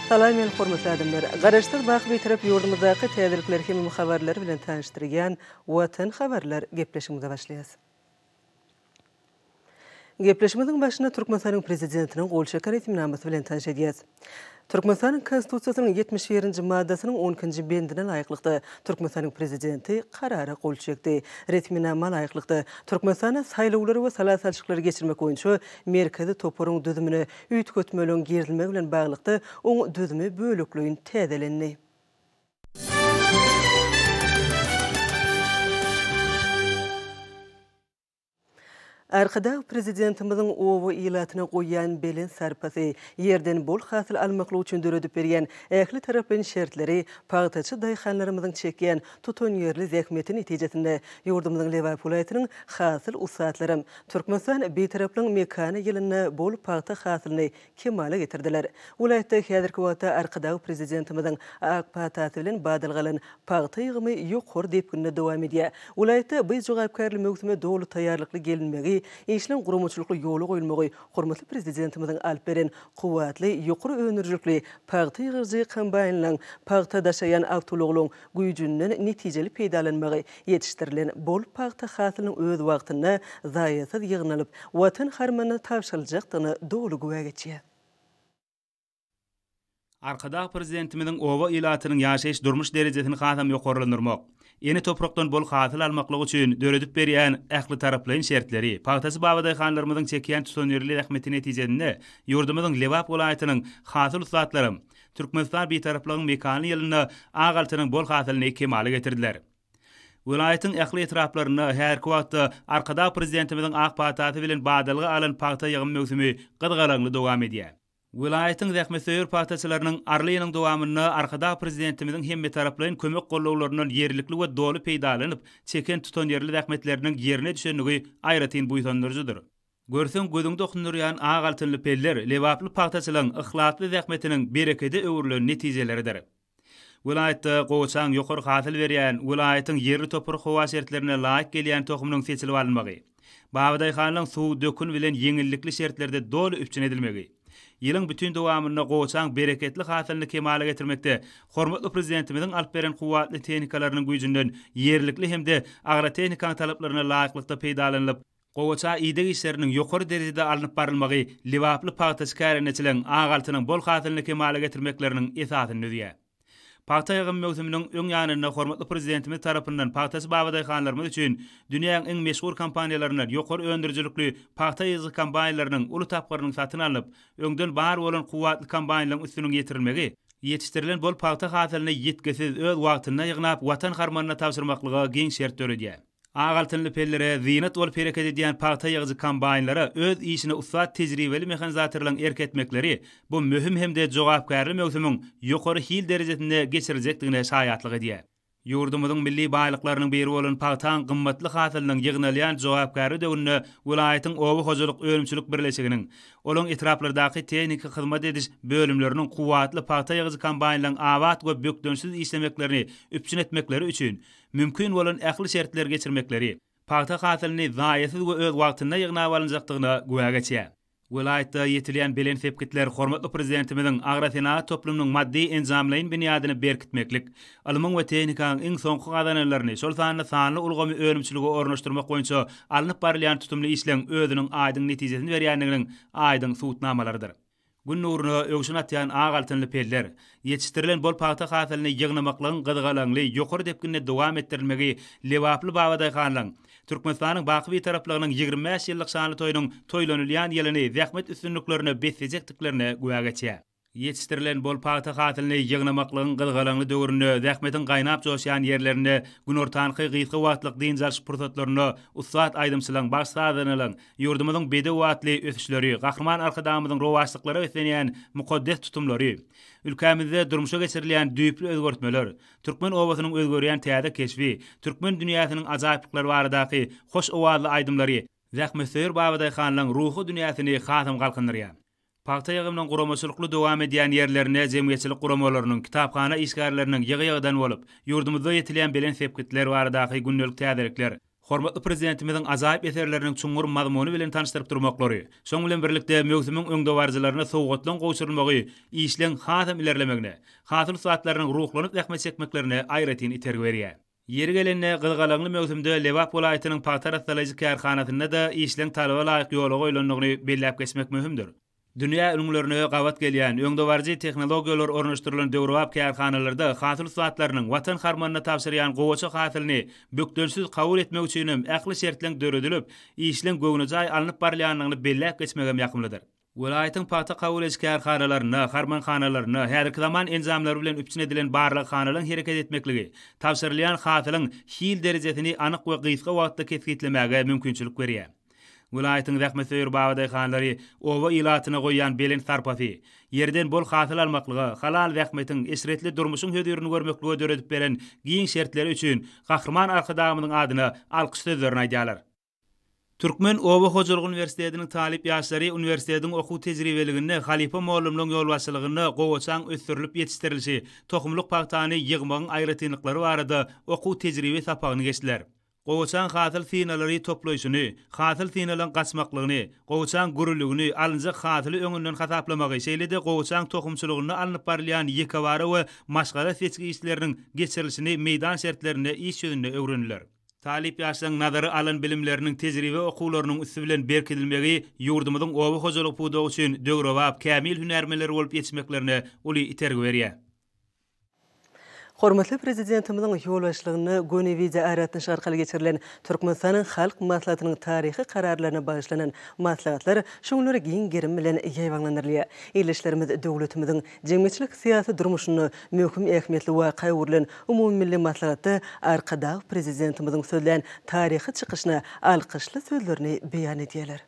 Salam meni hormatly adamlar! Garaşsyz baky Bitarap ýurdumyzdaky täzelikler hem habarlar bilen tanyşdyrýan Watan habarlar gepleşigimize başlaýas. Gepleşigimiziň başynda Türkmenistanyň Prezidentiniň gol çeken resminamasy bilen tanyş edýäs. Türkmenistanyň Konstitusiýasynyň 71-nji maddasynyň on ikinji bendine laýyklykda, Türkmenistanyň Prezidenti Karara gol çekdi. Resminama laýyklykda, Türkmenistanda saýlawlary we sala salşyklary geçirmek boýunça Merkezi toparyň düzümine üýtgetmeleriň girizilmegi bilen baglylykda, oň düzümi bölekleýin täzelendi. Arkadag Prezidentimiziň oba ilatyna goýýan belent sarpasy, ýerden bol hasyl almaklyk üçin döredip berýän ähli taraplaýyn şertleri, pagtaçy daýhanlarymyzyň çekýän tutanýerli zähmeti netijesinde ýurdumyzyň Lebap welaýatynyň hasyl ussatlaram Türkmenistan Bitaraplygyň mekany ýylynda bol pagta hasylyny kemala getirdiler. Welaýatda häzirki wagtda Arkadag Prezidentimiziň ak patasy bilen badalga alan pagta ýygymy ýokary depginde dowam edýär. Welaýatda bu jogapkärli möwsüme doly taýýarlykly gelinmegi, işleň guramaçylykly ýola goýulmagy hormatly Prezidentimiziň alyp beren kuwwatly, ýokary öndürijilikli pagta ýygyjy kombaýnlaryň, pagta daşaýan awtoulaglaryň güýjünden netijeli peýdalanmagy, ýetişdirilen bol pagta hasylynyň öz wagtynda zaýasyz ýygnalyp, Watan harmanyna tabşyryljakdygyna doly güwä geçýär. Arkadag Prezidentimiziň oba ilatynyň ýaşaýyş-durmuş derejesini hasam ýokarlandyrmak, ene toprakdan bol hasyl almaklyk üçin döredip berýän ählitaraplaýyn şertleri, pagtaçy babadaýhanlarymyzyň çekýän tutanýerli zähmeti netijesinde ýurdumyzyň Lebap welaýatynyň hasyl ussatlaram Türkmenistan Bitaraplygyň mekany ýylynda ak altynyň bol hasylyny kemala getirdiler. Welaýatyň ähli etraplarynda häzirki wagtda Arkadag Prezidentimiziň ak patasy bilen badalga alan pagta ýygym möwsümi gyzgalaňly dowam edýär. Welaýatyň zähmetsöýer pagtaçylarynyň arly ýylyň dowamynda Arkadag Prezidentimiziň hemmetaraplaýyn kömek-gollawlaryndan ýerlikli we doly peýdalanyp, çeken tutanýerli zähmetleriniň ýerine düşendigi aýratyn buýsandyryjydyr. Görseň gözüňi dokundyrýan ak altynly peller lebaply pagtaçylaryň yhlasly zähmetiniň berekede öwrülen netijeleridir. Welaýatda gowaçaň ýokary hasyl berýän, welaýatyň ýerli toprak-howa şertlerine laýyk gelýän tohumynyň seçilip alynmagy, babadaýhanlaryň suw, dökün bilen ýeňillikli şertlerde doly üpjün edilmegi, ýylyň bütin dowamynda gowaçaň bereketli hasylyny kemala getirmekde hormatly Prezidentimiziň alyp beren kuwwatly tehnikalarynyň güýjünden ýerlikli hem-de agrotehnikaň talaplaryna laýyklykda peýdalanylyp, Gowaça ideg işleriniň ýokary derejede alnyp barylmagy lebaply pagtaçy kärendeçileriň ak altynyň bol hasylyny kemala getirmekleriniň esasyny düzýär. Pagta ýygymy möwsüminiň öň ýanynda hormatly Prezidentimiz tarapyndan pagtaçy babadaýhanlarymyz üçin dünýäň iň meşhur kompaniýalaryndan ýokary öndürijilikli pagta ýygyjy kombaýnlarynyň uly tapgyrynyň satyn alnyp, öňden bar bolan kuwwatly kombaýnlaryň üstüniň ýetirilmegi, ýetişdirilen bol pagta hasylyny ýitgisiz, öz wagtynda ýygnap, Watan harmanyna tabşyrmaklyga giň şert döredýär. Ak altynly pellere zynat bolup hereket edýän pagta ýygyjy kombaýnlara öz işine ussat tejribeli mehanizatorlaryň erk etmekleri bu möhüm hem-de jogapkärli möwsümiň ýokary hil derejesinde geçiriljekdigine şaýatlyk edýär. Ýurdumyzyň milli baýlyklarynyň biri bolan pagtaň gymmatly hasylynyň ýygnalýan jogapkärli döwründe welaýatyň oba hojalyk önümçilik birleşiginiň, olaň etraplardaky tehniki hyzmat ediş bölümleriniň kuwwatly pagta ýygyjy kombaýnlaryň abat we bökdençsiz işlemeklerini üpjün etmekleri üçin mümkin bolan ähli şertleri geçirmekleri, pagta hasylyny zaýasyz we öz wagtynda ýygnap alynjakdygyna güwä geçýär. Welaýatda ýetilýän belent sepgitler hormatly Prezidentimiziň agrosenagat toplumynyň maddy-enjamlaýyn binýadyny berkitmeklik, ylmyň we tehnikanyň iň soňky gazananlaryny, şol sanda sanly ulgamy önümçilige ornaşdyrmak boýunça alnyp barylýan tutumly işleň özüniň aýdyň netijesini berýändiginiň aýdyň subutnamalarydyr. Gün nuruna öwşün atýan ak altynly peller, ýetişdirilen bol pagta hasylyny ýygnamaklygyň gyzgalaňly, ýokary depginde dowam etdirilmegi lebaply babadaýhanlaryň Türkmenistanyň baky Bitaraplygynyň 25 ýyllyk şanly toýunyň toýlanylýan ýylyny zähmet üstünliklerine beslejekdiklerine güwä geçýär. Ýetişdirilen bol pagta hasylyny ýygnamaklygyň gyzgalaňly döwründe zähmetiň gaýnap joşýan ýerlerinde günortanky gysga wagtlyk dynç alyş pursatlarynda ussat aýdymçylaryň, bagşy-sazandalaryň, Ýurdumyzyň bedew atly ösüşleri, Gahryman Arkadagymyzyň rowaçlyklara beslenýän mukaddes tutumlary, ülkämizde durmuşa geçirilýän düýpli özgertmeler, türkmen obasynyň özgerýän täze keşbi, türkmen dünýäsiniň ajaýyplyklary baradaky hoş owazly aýdymlary zähmetsöýer babadaýhanlaryň ruhy dünýäsini hasam galkyndyrýar. Pagta ýygymynyň guramaçylykly dowam edýän ýerlerinde jemgyýetçilik guramalarynyň, kitaphana işgärleriniň ýygy-ýygydan bolup, ýurdumyzda ýetilýän belent sepgitler baradaky gündelik täzelikler, Hormatly Prezidentimiziň ajaýyp eserleriniň çuňňur mazmuny bilen tanyşdyryp durmaklary, şoň bilen birlikde möwsümiň öňdebaryjylaryna sowgatlaryň gowşurylmagy işleň hasam ilerlemegine, hasyl ussatlarynyň ruhlanyp zähmet çekmeklerine aýratyn itergi berýär. Ýeri gelende, gyzgalaňly möwsümde Lebap welaýatynyň pagta arassalaýjy kärhanasynda-da işleň talaba laýyk ýola goýlandygyny belläp geçmek möhümdir. Dünýä ülňülerine gabat gelýän, öňdebaryjy tehnologiýalar ornaşdyrylan döwrebap kärhanalarda hasyl ussatlarynyň Watan harmanyna tabşyrýan gowaça hasylyny bökdençsiz kabul etmek üçinem ähli şertleň döredilip, işleň göwnejaý alnyp barylýandygyny belläp geçmegem ýakymlydyr. Welaýatyň pagta kabul ediş kärhanalarynda, harmanhanalarynda häzirki zaman enjamlary bilen üpjün edilen barlaghanalaryň hereket etmekligi tabşyrylýan hasylyň hil derejesini anyk we gysga wagtda kesgitlemäge mümkinçilik berýär. Welaýatyň zähmetsöýer babadaýhanlary oba ilatyna goýýan belent sarpasy, ýerden bol hasyl almaklyga, halal zähmetiň, eşretli durmuşyň hözirini görmeklige döredip beren giň şertleri üçin Gahryman Arkadagymyzyň adyna alkyş sözlerini aýdýarlar. Türkmen oba hojalyk uniwersitetiniň talyp ýaşlary uniwersitetiň okuw tejribeliginde halypa mugallymlaryň ýolbaşçylygynda gowaçaň ösdürilip ýetişdirilişi, tohumlyk pagtany ýygmagyň aýratynlyklary barada okuw-tejribe sapagyny geçdiler. Gowaçaň hasyl synalary toplaýşyny, hasyl synalaryň gaçmaklygyny, gowaçaň gürüligini, alynjak hasyly öňünden hasaplamagy, şeýle-de gowaçaň tohumçylygynda alnyp barylýan ýekebara we maşgala seçgi işleriniň geçirilişini meýdan şertlerinde iş ýüzünde öwrendiler. Talyp ýaşlaryň nazary alan bilimleriniň tejribe okuwlarynyň üsti bilen berkidilmegi ýurdumyzyň oba hojalyk pudagy üçin döwrebap, kämil hünärmenler bolup ýetişmeklerine uly itergi berýär. Hormatly Prezidentimiziň ýolbaşçylygynda göni wideoaragatnaşyk arkaly geçirilen Türkmenistanyň Halk Maslahatynyň taryhy kararlaryna bagyşlanan maslahatlar şu günler giň gerim bilen ýaýbaňlandyrylýar. Ildeşlerimiz döwletimiziň jemgyýetçilik-syýasy durmuşynda möhüm ähmiýetli waka öwrülen umumymilli maslahatda Arkadag Prezidentimiziň sözlän taryhy çykyşyna alkyşly sözlerini beýan edýärler.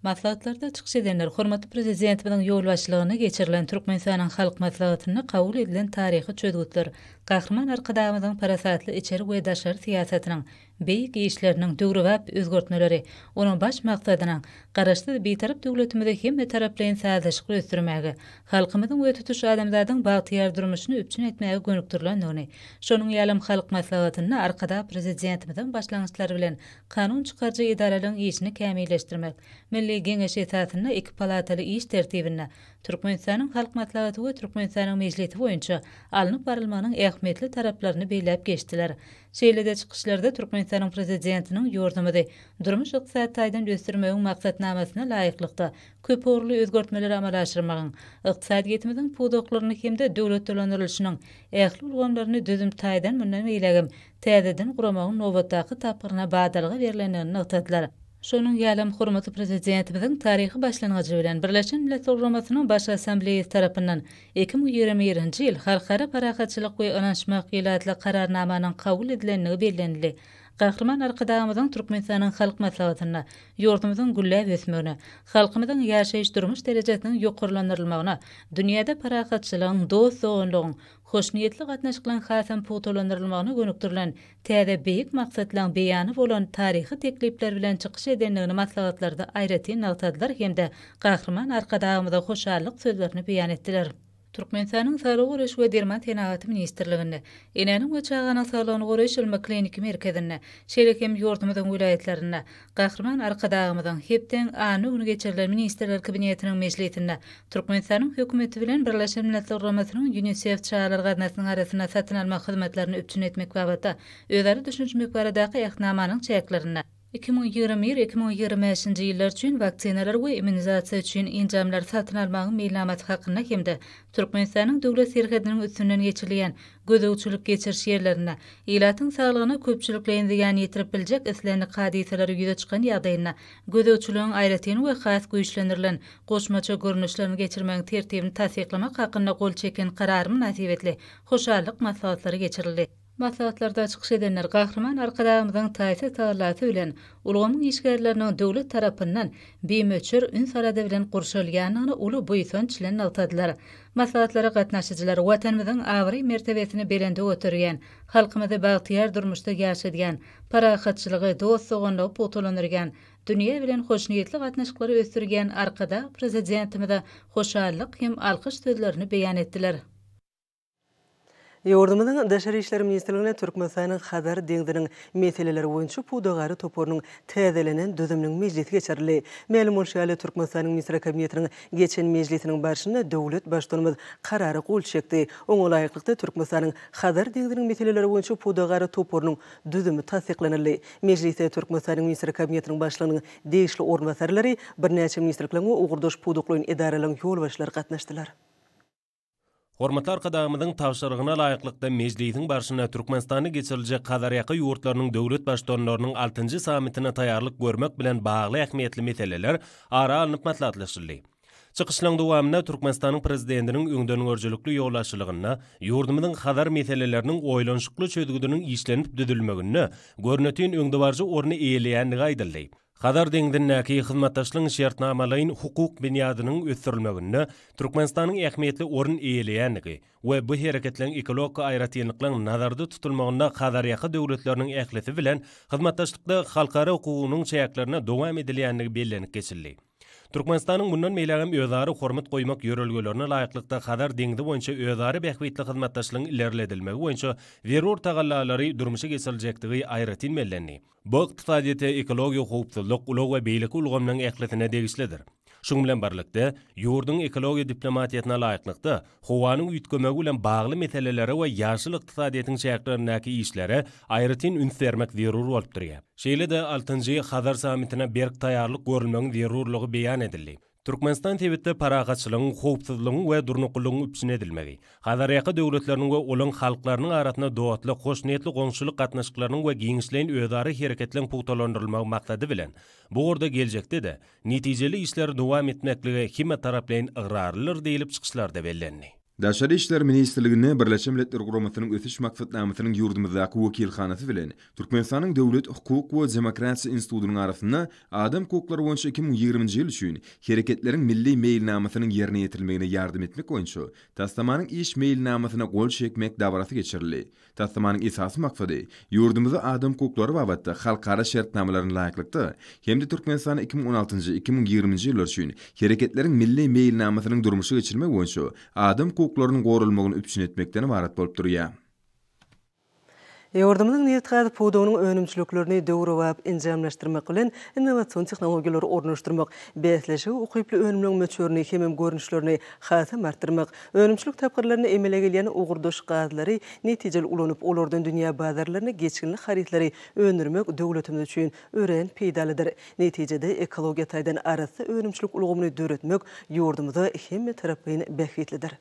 Maslahatlarda çykyş edenler hormatly Prezidentimiziň ýolbaşçylygynda geçirilen Türkmenistanyň Halk Maslahatynda kabul edilen taryhy çözgütler, Gahryman Arkadagymyzyň parasatly içeri we daşary syýasatynyň, beýik işleriniň, döwrebap özgertmeleri, onuň baş maksadynyň Garaşsyz, Bitarap döwletimizi hemmetaraplaýyn sazlaşykly ösdürmäge, halkymyzyň we tutuş adamzadyň bagtyýar durmuşyny üpjün etmäge gönükdirilendigini, şonuň ýalam Halk Maslahatynda Arkadag Prezidentimiziň başlangyçlary bilen Kanun çykaryjy edaralaryň işini kämilleşdirmek, Milli Geňeş esasynda iki palataly iş tertibinde Türkmenistanyň Halk Maslahaty we Türkmenistanyň Mejlisi boýunça alnyp barylmagynyň ähmiýetli taraplaryny belläp geçdiler. Şeýle-de çykyşlarda Türkmenistanyň Prezidentiniň ýurdumyzy durmuş-ykdysady taýdan ösdürmegiň maksatnamasyna laýyklykda köpugurly özgertmeleri amala aşyrmagyň, ykdysadyýetimiziň pudaklaryny hem-de döwlet dolandyrylyşynyň ähli ulgamlaryny düzüm taýdan mundan beýlägem täzeden guramagyň nobatdaky tapgyryna badalga berlendigini nygtadylar. Şonuň ýalam hormatly Prezidentimiziň taryhy başlangyjy bilen Birleşen Milletler Guramasynyň Baş Assambleýasy tarapyndan 2021-nji ýyl Halkara parahatçylyk we ynanyşmak ýyly atly Kararnamanyň kabul edilendigi bellenildi. Gahryman Arkadagymyzyň Türkmenistanyň Halk Maslahatynda ýurdumyzyň gülläp ösmegine, halkymyzyň ýaşaýyş-durmuş derejesiniň ýokarlandyrylmagyna, dünýäde parahatçylygyň, dost-doganlygyň, hoşniýetli gatnaşyklaryň hasam pugtalandyrylmagyna gönükdirilen täze beýik maksatlaryň beýany bolan taryhy teklipler bilen çykyş edendigini maslahatlarda aýratyn nygtadylar hem-de Gahryman Arkadagymyza hoşallyk sözlerini beýan etdiler. Türkmenistanyň Saglygy goraýyş we derman senagaty ministrliginde, Enäniň we çaganyň saglygyny goraýyş ylmy-kliniki merkezinde, şeýle hem ýurdumyzyň welaýatlarynda Gahryman Arkadagymyzyň hepdäň anna güni geçirilen Ministrler Kabinetiniň mejlisinde Türkmenistanyň Hökümeti bilen Birleşen Milletler Guramasynyň Ýunisef çagalar gaznasynyň arasynda satyn almak hyzmatlaryny üpjün etmek babatda özara düşünişmek baradaky Ähtnamanyň çäklerinde 2021, 2025-nji ýyllar üçin waksinalar we immunizasiýa üçin enjamlary satyn almagyň meýilnamasy hakynda hem-de Türkmenistanyň Döwlet serhediniň üstünden geçirilýän gözegçilik-geçiriş ýerlerinde ilatyň saglygyna köpçülikleýin zyýan ýetirip biljek islendik hadysalary ýüze çykan ýagdaýynda gözegçiligiň aýratyn we has güýçlendirilen goşmaça görnüşlerini geçirmegiň tertibini tassyklamak hakynda gol çeken Karary mynasybetli hoşallyk maslahatlary geçirildi. Maslahatlarda çykyş edenler Gahryman Arkadagymyzyň taýsyz tagallasy bilen ulgamyň işgärleriniň döwlet tarapyndan bimöçber üns-alada bilen gurşalýandygyny uly buýsanç bilen nygtadylar. Maslahatlara gatnaşyjylar Watanymyzyň abraý-mertebesini belende göterýän, halkymyzy bagtyýar durmuşda ýaşadýan, parahatçylygy, dost-doganlygy pugtalandyrýan, dünýä bilen hoşniýetli gatnaşyklary ösdürýän Arkadag Prezidentimize hoşallyk hem alkyş sözlerini beýan etdiler. Ýurdumyzyň Daşary işler ministrliginde Türkmenistanyň Hazar deňziniň meseleleri boýunça pudagara toparynyň täzelenen düzüminiň mejlisi geçirildi. Mälim bolşy ýaly, Türkmenistanyň Ministrler Kabinetiniň geçen mejlisiniň barşynda döwlet Baştutanymyz Karara gol çekdi. Oňa laýyklykda, Türkmenistanyň Hazar deňziniň meseleleri boýunça pudagara toparynyň düzümi tassyklanyldy. Mejlisde Türkmenistanyň Ministrler Kabinetiniň Başlygynyň degişli orunbasarlary, birnäçe ministrlikleriň we ugurdaş pudaklaýyn edaralaryň ýolbaşçylary gatnaşdylar. Hormatly Arkadagymyzyň tabşyrygyna laýyklykda, mejlisiň barşynda Türkmenistanda geçiriljek Hazarýaka ýurtlarynyň döwlet Baştutanlarynyň altynjy sammitine taýýarlyk görmek bilen bagly ähmiýetli meseleler ara alnyp maslahatlaşyldy. Çykyşlaryň dowamynda Türkmenistanyň Prezidentiniň öňdengörüjilikli ýolbaşçylygynda ýurdumyzyň Hazar meseleleriniň oýlanyşykly çözgüdiniň işlenip düzülmeginde görnetin öňdebaryjy orny eýeleýändigi aýdyldy. Hazar deňzindäki hyzmatdaşlygyň şertnamalaýyn hukuk binýadynyň ösdürilmeginde Türkmenistanyň ähmiýetli orun eýeleýändigi we bu hereketleň ekologik aýratynlyklaryň nazarda tutulmagynda Hazarýaka döwletleriniň ählisi bilen hyzmatdaşlykda halkara hukugynyň çäklerinde dowam edilýändigi bellenip geçildi. Türkmenistanyň mundan beýlägem özara hormat goýmak ýörelgelerine laýyklykda Hazar deňzi boýunça özara bähbitli hyzmatdaşlygyň ilerledilmegi boýunça zerur tagallalary durmuşa geçiriljekdigi aýratyn bellendi. Bu ykdysadyýete, ekologiýa howpsuzlyk, ulag we beýleki ulgamlaryň ählisine degişlidir. Şunuň bilen birlikde, ýurduň ekologiýa diplomatiýasyna laýyklykda, howanyň üýtgemegi bilen bagly meselelere we ýaşyl ykdysadyýetiň çäklerindäki işlere aýratyn üns bermek zerur bolup durýar. Şeýle-de altynjy Hazar sammitine berk taýýarlyk görülmegiň zerurlygy beýan edildi. Türkmenistan sebitde parahatçylygyň, howpsuzlygyň we durnuklylygyň üpjün edilmegi, Hazarýaka döwletleriniň we olaň halklarynyň arasynda dostluk, hoşniýetli goňşulyk gatnaşyklarynyň we giňişleýin özara hereketleň pugtalandyrylmagy maksady bilen, bu ugurda geljekde-de netijeli işleri dowam etmeklige hemmetaraplaýyn ygrarlydyr diýlip çykyşlarda bellendi. Daşary işler ministrliginde Birleşen Milletler Guramasynyň Ösüş Maksatnamasynyň ýurdumyzdaky wekilhanasy bilen Türkmenistanyň Döwlet, hukuk we demokratiýa institutynyň arasynda Adam hukuklary boýunça 2020-nji ýyl üçin Hereketleriň milli meýilnamasynyň ýerine ýetirilmegine ýardam etmek boýunça taslamanyň iş meýilnamasyna gol çekmek dabarasy geçirildi. Taslamanyň esasy maksady ýurdumyzda adam hukuklary babatda halkara şertnamalaryna laýyklykda hem-de Türkmenistanda 2016-njy, 2020-nji ýyllar üçin Hereketleriň milli meýilnamasynyň durmuşa geçirilmegi boýunça adam hukuklarynyň goralmagyny üpjün etmekden ybarat bolup durýar. Ýurdumyzyň nebitgaz pudagynyň önümçiliklerini döwrebap enjamlaşdyrmak bilen, innowasion tehnologiýalary ornaşdyrmak, bäsleşige ukyply önümleriň möçberini hemem görnüşlerini hasam artdyrmak, Önümçilik tapgyrlarynda emele gelýän ugurdaş gazlary netijeli ulanyp, olardan dünýä bazarlaryna geçginli harytlary öndürmek döwletimiz üçin örän peýdalydyr. Netijede, ekologiýa taýdan arassa önümçilik ulgamyny döretmek ýurdumyza hemmetaraplaýyn bähbitlidir.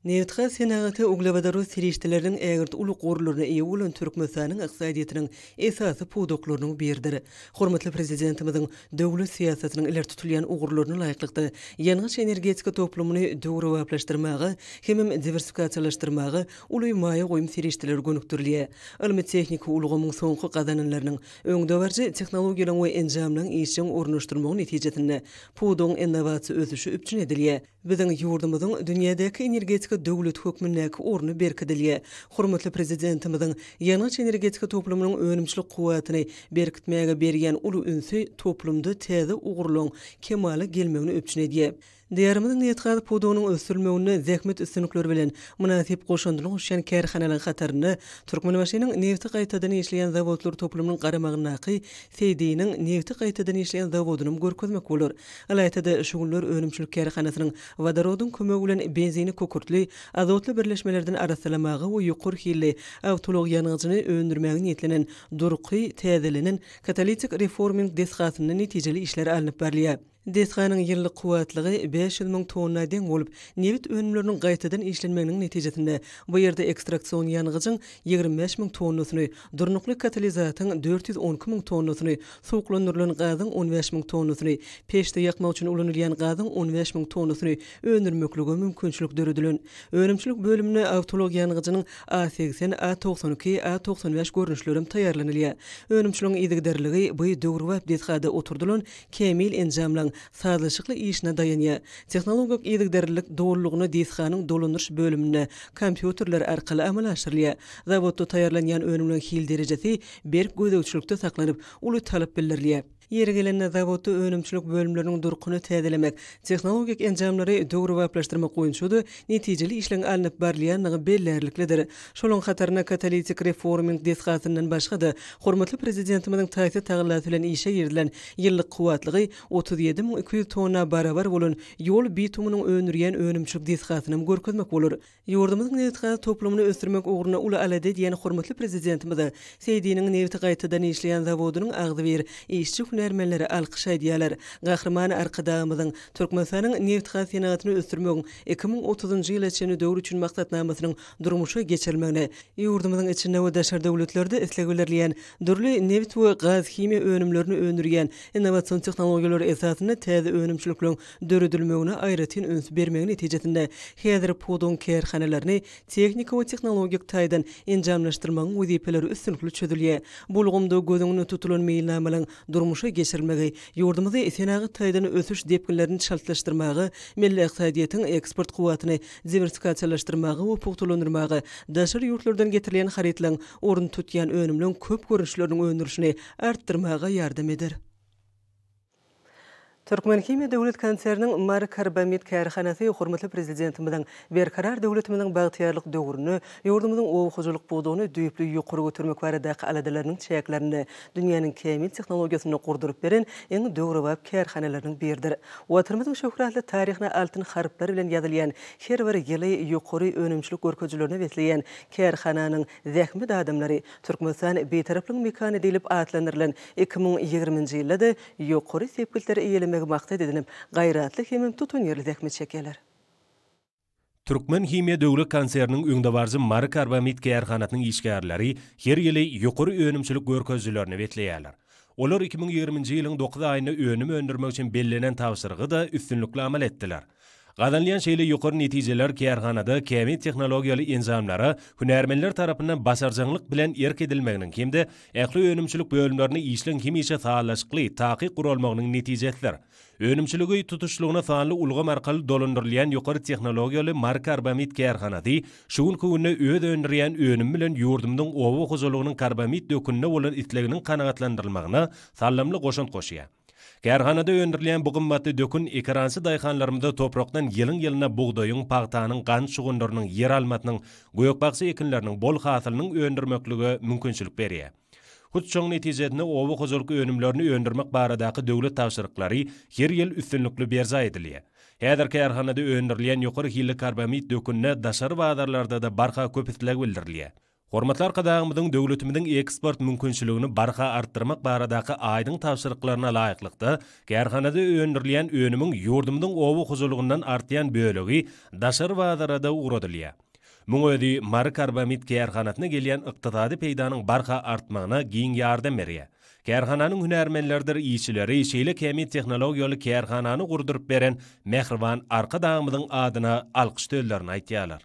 Nebitgaz senagaty uglewodorod serişdeleriniň ägirt uly gorlaryna eýe bolan Türkmenistanyň ykdysadyýetiniň esasy pudaklarynyň biridir. Hormatly Prezidentimiziň döwlet syýasatynyň ileri tutulýan ugurlaryna laýyklykda, ýangyç-energetika toplumyny döwrebaplaşdyrmaga hemem diwersifikasiýalaşdyrmaga uly maýa goýum serişdeleri gönükdirilýär. Ylmy-tehniki ulgamyň soňky gazananlarynyň, öňdebaryjy tehnologiýalaryň we enjamlaryň işjeň ornaşdyrylmagy netijesinde pudagyň innowasiýa ösüşi üpjün edilýär. Biziň ýurdumyzyň dünýädäki energetika döwleti hökmündäki orny berkidilýär. Hormatly Prezidentimiziň ýangyç-energetika toplumynyň önümçilik kuwwatyny berkitmäge berýän uly ünsi toplumda täze ugurlaryň kemala gelmegini üpjün edýär. Diýarymyzyň nebitgaz pudagynyň ösdürilmeginde zähmet üstünlikleri bilen mynasyp goşandyny goşýan kärhanalaryň hatarynda Türkmenbaşynyň nebiti gaýtadan işleýän zawodlar toplumynyň garamagyndaky Seýdiniň nebiti gaýtadan işleýän zawodynam görkezmek bolar. Ylaýta-da, şu günler önümçilik kärhanasynyň wodorodyň kömegi bilen benzini kükürtli, azotly birleşmelerden arassalamaga we ýokary hilli awtoulag ýangyjyny öndürmäge niýetlenen durky täzelenen katalitik reforming desgasynda netijeli işler alnyp barylýar. Desganyň ýyllyk kuwwatlygy 500 müň tonna deň bolup, nebit önümleriniň gaýtadan işlenmeginiň netijesinde bu ýerde ekstraksion ýangyjyň 25 müň tonnasyny, durnukly katalizatyň 412 müň tonnasyny, suwuklandyrylan gazyň 15 müň tonnasyny, peçde ýakmak üçin ulanylýan gazyň 15 müň tonnasyny öndürmeklige mümkinçilik döredilen. Önümçilik bölüminde awtoulag ýangyjynyň A 80, A 92, A 95 görnüşlerem taýýarlanylýar. Önümçiligiň yzygiderliligi bu döwrebap desgada oturdylan kämil enjamlaryň sazlaşykly işine daýanýar. Tehnologik yzygiderlilik dolulygyna desganyň dolandyryş bölüminde kompýuterler arkaly amala aşyrylýar. Zawodda taýýarlanýan önümleriň hil derejesi berk gözegçilikde saklanyp, uly talap bildirilýär. Ýeri gelende, zawodda önümçilik bölümleriniň durkuny täzelemek, tehnologik enjamlary döwrebaplaşdyrmak boýunça-da netijeli işleň alnyp barylýandygy bellärliklidir. Şolaryň hatarynda katalitik reforming desgasyndan başga-da, hormatly Prezidentimiziň taýsyz tagallasy bilen işe girizilen ýyllyk kuwwatlygy 37 200 tonna barabar bolan ýol bitumynyň öndürýän önümçilik desgasynam görkezmek bolar. Ýurdumyzyň nebitgaz toplumyny ösdürmek ugrunda uly alada edýän hormatly Prezidentimize Seýdiniň nebiti gaýtadan işleýän zawodynyň agzybir işçi-hünärmenleri alkyş aýdýarlar. Gahryman Arkadagymyzyň Türkmenistanyň nebitgaz senagatyny ösdürmegiň 2030-njy ýyla çenli döwür üçin maksatnamasynyň durmuşa geçirilmegine, ýurdumyzyň içinde we daşary döwletlerde isleg bildirilýän dürli nebit we gaz-himiýa önümlerini öndürýän innowasion tehnologiýalar esasynda täze önümçilikleriň döredilmegine aýratyn üns bermegi netijesinde häzir pudagyň kärhanalaryny tehniki we tehnologik taýdan enjamlaşdyrmagyň wezipeleri üstünlikli çözülýär. Bu ulgamda göz öňünde tutulan meýilnamalaryň durmuşa geçirilmegi ýurdumyzy senagat taýdan ösüş depginlerini çaltlaşdyrmaga, milli ykdysadyýetiň eksport kuwwatyny diwersifikasiýalaşdyrmaga we pugtalandyrmaga, daşary ýurtlardan getirilýän harytlaryň ornuny tutýan önümleň köp görnüşleriniň öndürilişini artdyrmaga ýardam eder. Türkmenhimiýa döwlet konserniniň Marykarbamid kärhanasy hormatly Prezidentimiziň Berkarar döwletimiziň bagtyýarlyk döwründe ýurdumyzyň oba hojalyk pudagyny düýpli ýokary götermek baradaky aladalarynyň çäklerinde dünýäniň kämil tehnologiýasynda gurduryp beren iň döwrebap kärhanalarynyň biridir. Watanymyzyň şöhratly taryhyna altyn harplar bilen ýazylýan her bir ýyly ýokary önümçilik görkezijilerine besleýän kärhananyň zähmet adamlary Türkmenistan Bitaraplygyň mekany diýlip atlandyrylan 2020-nji ýylda-da ýokary sepgitleri eýelemegi maksat edinip, gaýratly hemem tutanýerli zähmet çekýärler. Türkmenhimiýa döwlet konserniniň öňdebaryjy Marykarbamid kärhanasynyň işgärleri her ýyly ýokary önümçilik görkezijilerine besleýärler. Olar 2020-nji ýylyň dokuz aýynda önüm öndürmek üçin bellenen tabşyrygy-da üstünlikli amal etdiler. Gazanylýan şeýle ýokary netijeler kärhanada kämil tehnologiýaly enjamlara hünärmenler tarapyndan başarjaňlyk bilen erk edilmeginiň hem-de ähli önümçilik bölümlerinde işleň hemişe sazlaşykly, takyk guralmagynyň netijesidir. Önümçiligi tutuşlygyna sanly ulgam arkaly dolandyrylýan ýokary tehnologiýaly Marykarbamid kärhanasy şu günki günde öz öndürýän önümi bilen ýurdumyzyň oba hojalygynyň karbamid dökünine bolan isleginiň kanagatlandyrylmagyna saldamly goşant goşýar. Kärhanada öndürilýän bu gymmatly dökün ekerançy daýhanlarymyza toprakdan ýylyň-ýylyna bugdaýyň, pagtanyň, gant şugundyrynyň, ýeralmasynyň, gök-bakja ekinleriniň bol hasylynyň öndürmeklige mümkinçilik berýär. Hut şoň netijesinde oba hojalyk önümlerini öndürmek baradaky döwlet tabşyryklary her ýyl üstünlikli berjaý edilýär. Häzir kärhanada öndürilýän ýokary hilli karbamid dökünine daşary bazarlarda-da barha köp isleg bildirilýär. Hormatly Arkadagymyzyň döwletimiziň eksport mümkinçiligini barha artdyrmak baradaky aýdyň tabşyryklaryna laýyklykda, kärhanada öndürilýän önümiň ýurdumyzyň oba hojalygyndan artýan bölegi daşary bazarada ugradylýar. Muň özi Marykarbamid kärhanasyna gelýän ykdysady peýdanyň barha artmagyna giň ýardam berýär. Kärhananyň hünärmenleridir işçileri şeýle kämil tehnologiýaly kärhanany gurduryp beren mähriban Arkadagymyzyň adyna alkyş sözlerini aýtýarlar.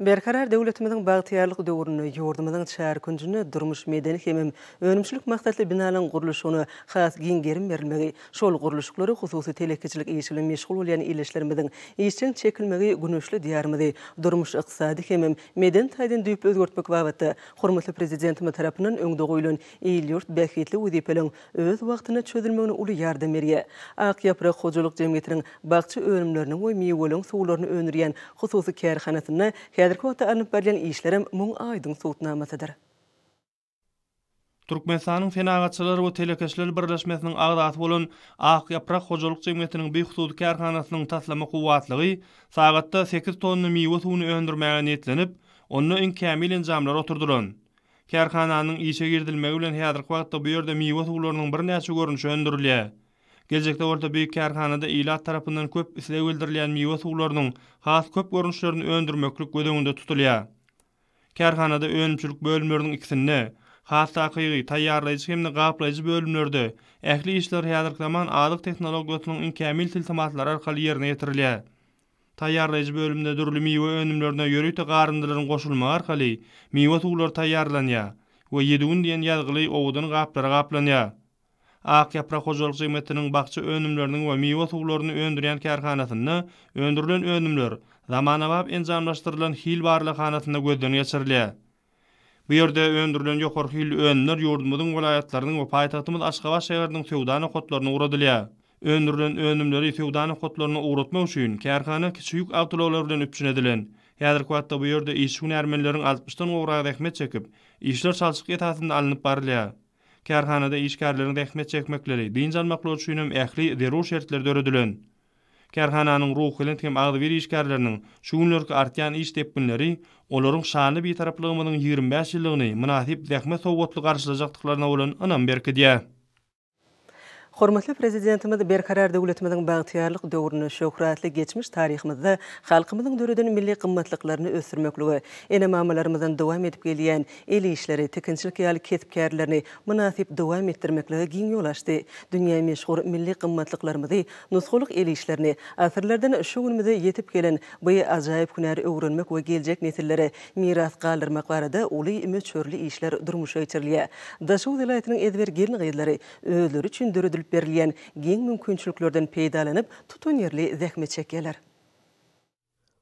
Berkarar döwletimiziň bagtyýarlyk döwründe ýurdumyzyň çar künjünde durmuş-medeni hemem önümçilik maksatly binalaryň gurluşygyna has giň gerim berilmegi, şol gurluşyklara hususy telekeçilik işi bilen meşgul bolýan ildeşlerimiziň işjeň çekilmegi güneşli Diýarymyzy durmuş-ykdysady hemem medeni taýdan düýpli özgertmek babatda hormatly Prezidentimiz tarapyndan öňde goýlan il-ýurt bähbitli wezipeleriň öz wagtynda çözülmegine uly ýardam berýär. Ak ýaprak hojalyk jemgyýetiniň bakja önümlerini we miweleriň suwlaryny öndürýän hususy kärhanasynda häzirki wagtda alnyp barylýan işlerem muň aýdyň subutnamasydyr. Türkmenistanyň Senagatçylar we telekeçiler birleşmesiniň agzasy bolan Ak ýaprak hojalyk jemgyýetiniň bi hususy kärhanasynyň taslama kuwwatlygy sagatda sekiz tonna miwe suwuny öndürmäge niýetlenip, onda iň kämil enjamlar oturdylan. Kärhananyň işe girizilmegi bilen häzirki wagtda bu ýerde miwe suwlarynyň birnäçe görnüşi öndürilýär. Geljekde bolsa bu kärhanada ilat tarapyndan köp isleg bildirilýän miwe suwlarynyň has köp görnüşlerini öndürmeklik göz öňünde tutulýar. Kärhanada önümçilik bölümleriniň ikisinde, has takygy, taýýarlaýjy hem-de gaplaýjy bölümlerde ähli işler häzirki zaman azyk tehnologiýasynyň iň kämil tilsimatlary arkaly ýerine ýetirilýär. Taýýarlaýjy bölümde dürli miwe önümlerine ýörite garyndylaryň goşulmagy arkaly miwe suwlary taýýarlanýar we Ýedi gün diýen ýazgyly owadan gaplara gaplanýar. Ak ýaprak hojalyk jemgyýetiniň bakja önümleriniň we miwe suwlaryny öndürýän kärhanasynda öndürilen önümler zamanabap enjamlaşdyrylan hil barlaghanasynda gözden geçirilýär. Bu ýerde öndürilen ýokary hilli önümler ýurdumyzyň welaýatlarynyň we paýtagtymyz Aşgabat şäheriniň söwda nokatlaryna ugradylýar. Öndürilen önümleri söwda nokatlaryna ugratmak üçin kärhana kiçi ýük awtoulaglary bilen üpjün edilen. Häzirki wagtda bu ýerde işçi-hünärmenleriň altmyşdan gowragy zähmet çekip, işler çalşyk esasynda alnyp barylýar. Kärhanada işgärleriň zähmet çekmekleri, dynç almaklary üçin hem ähli zerur şertler döredilen. Kärhananyň ruhubelent hem agzybir işgärleriniň şu günlerki artýan iş depginleri olaryň şanly Bitaraplygymyzyň 25 ýyllygyny mynasyp zähmet sowgatly garşylajakdyklaryna bolan ynamy berkidýär. Hormatly Prezidentimiz Berkarar döwletimiziň bagtyýarlyk döwründe şöhratly geçmiş taryhymyzda halkymyzyň döreden milli gymmatlyklaryny ösdürmeklige, ene-mamalarymyzdan dowam edip gelýän el işleri, tikinçilik ýaly kesp-kärlerini mynasyp dowam etdirmeklige giň ýol açdy. Dünýä meşhur milli gymmatlyklarymyzy, nusgalyk el işlerini, asyrlardan şu günümize ýetip gelen bu ajaýyp hünäri öwrenmek we geljek nesillere miras galdyrmak barada uly möçberli işler durmuşa geçirilýär. Daşoguz welaýatynyň ezber gelin-gyzlary özleri üçin döredilip berilýän giň mümkinçiliklerden peýdalanyp, tutanýerli zähmet çekýärler.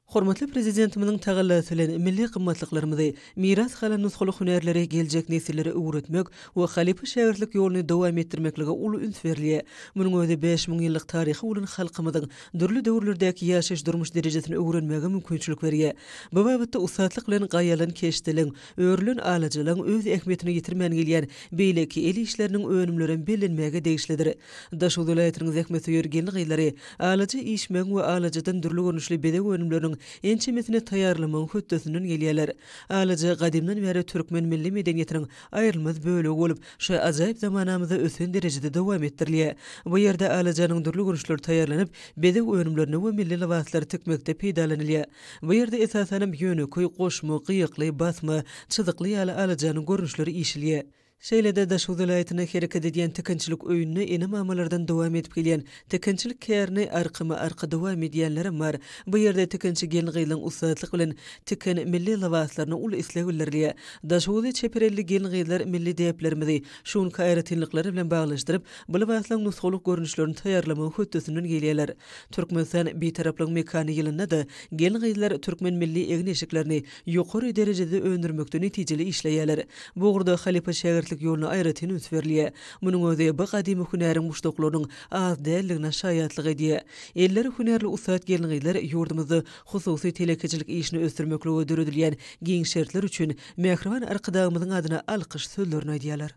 Hormatly Prezidentimiziň tagallasy bilen milli gymmatlyklarymyzy, miras galan nusgalyk hünärleri geljek nesillere öwretmek we halypa-şägirtlik ýoluny dowam etdirmeklige uly üns berilýär. Munuň özi 5000 ýyllyk taryhy bolan halkymyzyň dürli döwürlerdäki ýaşaýyş-durmuş derejesini öwrenmäge mümkinçilik berýär. Bu babatda ussatlyk bilen gaýalan keşdeliň, örülen alajalaryň öz ähmiýetini ýitirmän gelýän beýleki el işleriniň önümlerem bellenmäge degişlidir. Daşoguz welaýatynyň zähmetsöýer gelin-gyzlary alaja işmegiň we alajadan dürli görnüşli bezeg önümleriniň ençemesini taýýarlamagyň hötdesinden gelýärler. Alaja gadymdan bäri türkmen milli medeniýetiniň aýrylmaz bölegi bolup, şu ajaýyp zamanamyzda ösen derejede dowam etdirilýär. Bu ýerde alajanyň dürli görnüşleri taýýarlanyp, bezeg önümlerine we milli lybaslary tikmekde peýdalanylýar. Bu ýerde esasanam ýönekeý, goşma, gyýakly, basma, çyzykly ýaly alajanyň görnüşleri işilýär. Şeýle-de Daşoguz welaýatynda hereket edýän tikinçilik öýünde ene-mamalardan dowam edip gelýän tikinçilik kärini arkama-arka dowam edýänlerem bar. Bu ýerde tikinçi gelin-gyzlaryň ussatlyk bilen tiken milli lybaslaryna uly isleg bildirilýär. Daşoguzly çeper elli gelin-gyzlar milli däplerimizi şu günki aýratynlyklary bilen baglanyşdyryp, bu lybaslaryň nusgalyk görnüşlerini taýýarlamagyň hötdesinden gelýärler. Türkmenistan Bitaraplygyň mekany ýylynda-da gelin-gyzlar türkmen milli egin-eşiklerini ýokary derejede öndürmekde netijeli işleýärler. Bu ugurda halypa-şägirtlik ýoluna aýratyn üns berilýär. Munuň özi bu gadymy hünäriň muşdaklarynyň az däldigine şaýatlyk edýär. Elleri hünärli ussat gelin-gyzlar ýurdumyzda hususy telekeçilik işini ösdürmeklige döredilýän giň şertler üçin mähriban Arkadagymyzyň adyna alkyş sözlerini aýdýarlar.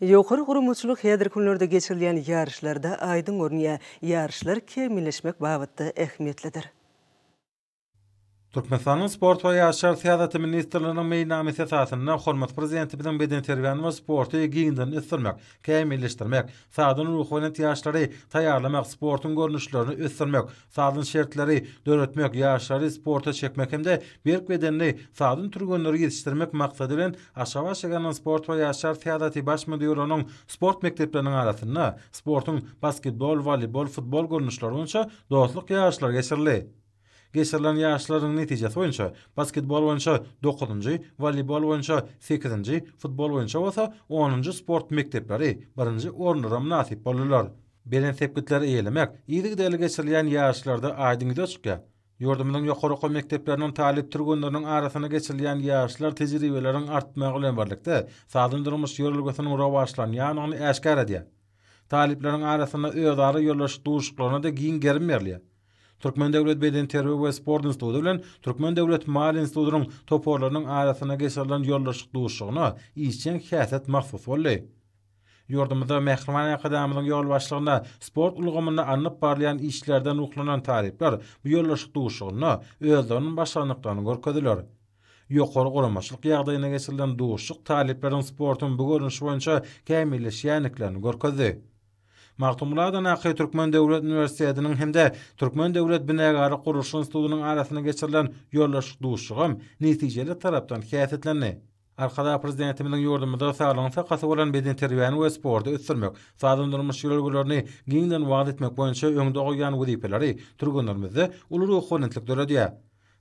Ýokary guramaçylyk häzirki günlerde geçirilýän ýaryşlarda aýdyň görünýär. Ýaryşlar kämilleşmek babatda ähmiýetlidir. Türkmenistanyň Sport we ýaşlar syýasaty ministrliginiň meýilnamasy esasynda hormatly Prezidentimiziň bedenterbiýäni we sporty giňden ösdürmek, kämilleşdirmek, sagdyn ruhubelent ýaşlary taýýarlamak, sportuň görnüşlerini ösdürmek, sagdyn şertleri döretmek, ýaşlary sporta çekmek hem-de berk bedenli, sagdyn türgenleri ýetişdirmek maksady bilen Aşgabat şäheriniň Sport we ýaşlar syýasaty baş müdirliginiň sport mekdepleriniň arasynda sportuň basketbol, woleýbol, futbol görnüşleri boýunça dostluk ýaryşlary geçirildi. Geçirilen ýaryşlaryň netijesi boýunça, basketbol boýunça dokuzynjy, woleýbol boýunça sekizinji, futbol boýunça bolsa onunjy sport mekdepleri birinji orunlara mynasyp boldular. Belent sepgitleri eýelemek yzygiderli geçirilýän ýaryşlarda aýdyň ýüze çykýar. Ýurdumyzyň ýokary okuw mekdepleriniň talyp türgenleriniň arasynda geçirilýän ýaryşlar tejribeleriň artmagy bilen birlikde, sagdyn durmuş ýörelgesiniň rowaçlanýandygyny äşgär edýär. Talyplaryň arasynda özara ýoldaşlyk duşuşyklaryna-da giň gerim berilýär. Türkmen döwlet bedenterbiýe we sport instituty bilen Türkmen döwlet maliýe institutynyň toparlarynyň arasynda geçirilen ýoldaşlyk duşuşygyna işjeň häsiýet mahsus boldy. Ýurdumyzda Mähriban Arkadagymyzyň ýolbaşçylygynda sport ulgamynda alnyp barylýan işlerden ruhlanan talyplar bu ýoldaşlyk duşuşygynda özleriniň başarnyklaryny görkezdiler. Ýokary guramaçylyk ýagdaýynda geçirilen duşuşyk talyplaryň sportuň bu görnüşi boýunça kämilleşýändiklerini görkezdi. Magtymguly adyndaky Türkmen döwlet uniwersitetiniň hem-de Türkmen döwlet binagärlik gurluşyk institutynyň arasynda geçirilen ýoldaşlyk duşuşygam netijeli tarapdan häsiýetlendi. Arkadag Prezidentimiziň ýurdumyzda saglygyň sakasy bolan bedenterbiýäni we sporty ösdürmek, sagdyn durmuş ýörelgelerini giňden wagyz etmek boýunça öňde goýýan wezipeleri türgenlerimizde uly ruhubelentlik döredýär.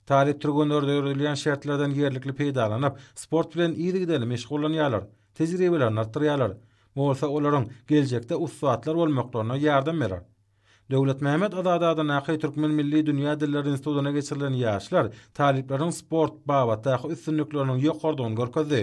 Talyp türgenler döredilýän şertlerden ýerlikli peýdalanyp, sport bilen yzygiderli meşgullanýarlar, tejribelerini artdyrýarlar. Bu bolsa olaryň geljekde ussatlar bolmaklaryna ýardam berer. Döwletmämmet Azady adyndaky Türkmen milli dünýä dilleri institutynda geçirilen ýaşlar talyplaryň sport babatdaky üstünlikleriniň ýokarydygyny görkezdi.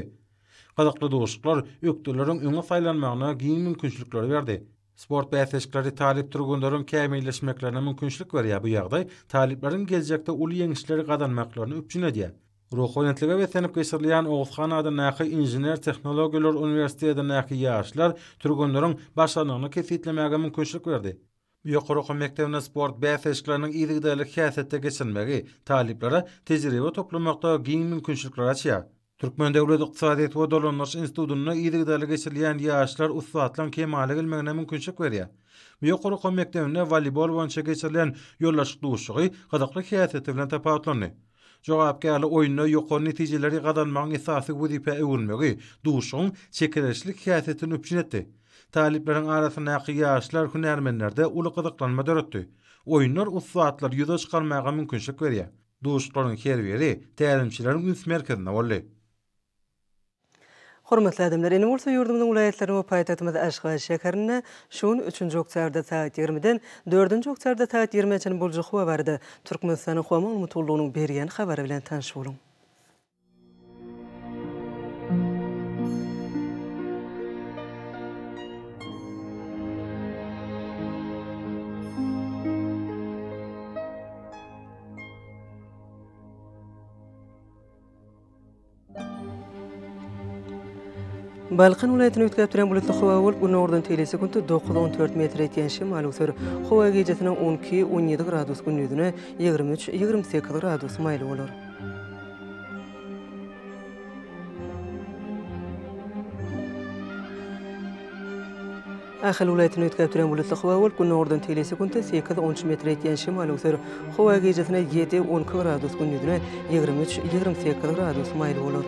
Gyzykly duşuşyklar ökdeleriň öňe saýlanmagyna giň mümkinçilikleri berdi. Sport bäsleşikleri talyp türgenleriň kämilleşmeklerine mümkinçilik berýär, bu ýagdaý talyplaryň geljekde uly ýeňişleri gazanmaklaryny üpjün edýär. Ruhubelentlige beslenip geçirilýän Oguzhan adyndaky Inžener-tehnologiýalar uniwersitetindäki ýaşlar türgenleriň başarnygyny kesgitlemäge mümkinçilik berdi. Bu ýokary okuw mekdebinde sport bäsleşikleriniň yzygiderli häsiýetde geçirilmegi talyplara tejribe toplamakda giň mümkinçilikleri açýar. Türkmen döwlet ykdysadyýet we dolandyryş institutynda yzygiderli geçirilýän ýaşlar ussatlaryň kemala gelmegine mümkinçilik berýär. Bu ýokary okuw mekdebinde woleýbol boýunça geçirilen ýoldaşlyk duşuşygy gyzykly häsiýeti bilen tapawutlandy. Jogapkärli oýunda ýokary netijeleri gazanmagyň esasy wezipä öwrülmegi duşuşygyň çekeleşikli häsiýetini üpjün etdi. Talyplaryň arasyndaky ýaşlar hünärmenlerde uly gyzyklanma döretdi. Oýunlar ussatlary ýüze çykarmaga mümkinçilik berýär. Duşuşyklaryň her biri tälimçileriň üns merkezinde boldy. Hormatly adamlar, indi bolsa ýurdumyzyň welaýatlarynda we paýtagtymyz Aşgabat şäherinde şu gün üçünji oktýabrda sagat ýigrimiden dördünji oktýabrda sagat ýigrimä çenli boljak howa barada Türkmenistanyň Howa maglumat gullugynyň berýän habary bilen tanyş boluň. Balkan welaýatyny üýtgäp duran bulutly howa bolup, günordan teýle sekuntda dokuz-on dört metr ýetýän şemal öwser. Howa gijesine 12, 17 gradus, gündizine 23, 28 gradus maýyl bolar. Ahal welaýatynda üýtgäp duran bulutly howa bolup, günordan teýle sekuntda sekiz, on üç metre ýetýän şemal öwser. Howa gijesine ýedi, 12 gradus, gündizine 23, 28 gradus maýyl bolar.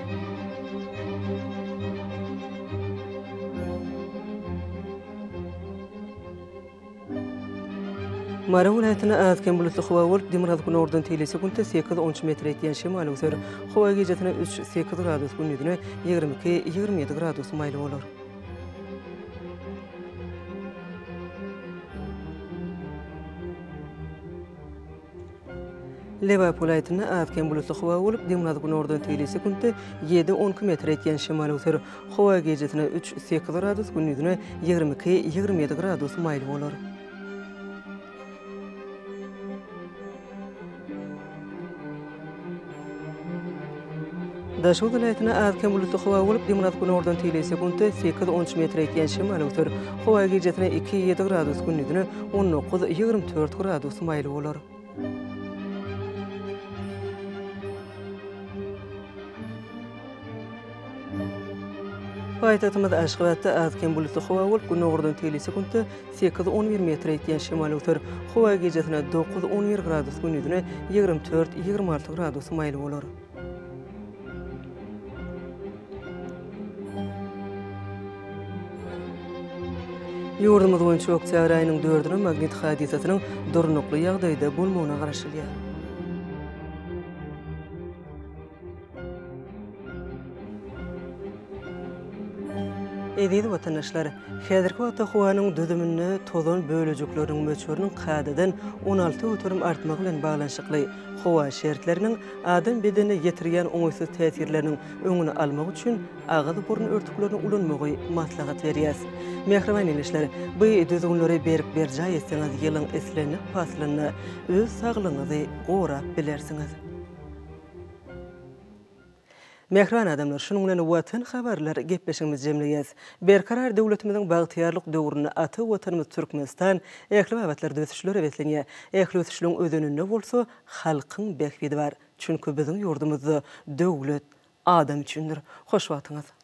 Mary welaýatynda az-kem bulutly howa bolup, demirgazyk-günordan teýle sekuntda sekiz, on üç metre ýetýän şemal öwser. Howa gijesine üç, sekiz gradus, gündizine 22, 27 gradus maýyl bolar. Lebap welaýatynda az-kem bulutly howa bolup, demirgazyk-günordan teýle sekuntda ýedi, 12 metre ýetýän şemal öwser. Howa gijesine üç, sekiz gradus, gündizine 22, 27 gradus maýyl bolar. Daşoguz welaýatynda az-kem bulutly howa bolup, demirgazyk-günordan teýle sekuntda sekiz, on üç metre ýetýän şemal öwser. Howa gijesine iki, ýedi gradus, gündizine 19, 24 gradus maýyl bolar. Paýtagtymyz Aşgabatda az-kem bulutly howa bolup, günordan teýle sekuntda sekiz, 11 metre ýetýän şemal öwser. Howa gijesine dokuz, 11 gradus, gündizine 24, 26 gradus maýyl bolar. Ýurdumyz boýunça oktýabr aýynyň dördüne magnit hadysasynyň durnukly ýagdaýda bolmagyna garaşylýar. Eziz watandaşlar! Häzirki wagtda howanyň düzüminde tozan bölejikleriniň möçberiniň kadadan 16% artmagy bilen baglanyşykly howa şertleriniň adam bedenine ýetirýän oňaýsyz täsirleriniň öňüni almak üçin agyz-burun örtüklerini ulanmagy maslahat berýäris. Mähriban ildeşler, bu düzgünleri berk berjaý etseňiz ýylyň islendik paslynda öz saglygyňyzy gorap bilersiňiz. Mähriban adamlar, şunuň bilen Watan habarlar gepleşigimizi jemleýäs. Berkarar döwletimiziň bagtyýarlyk döwründe ata Watanymyz Türkmenistan ähli babatlarda ösüşlere beslenýär. Ähli ösüşleň özeninde bolsa halkyň bähbidi bar. Çünki biziň ýurdumyzda döwlet adam üçindir. Hoş wagtyňyz!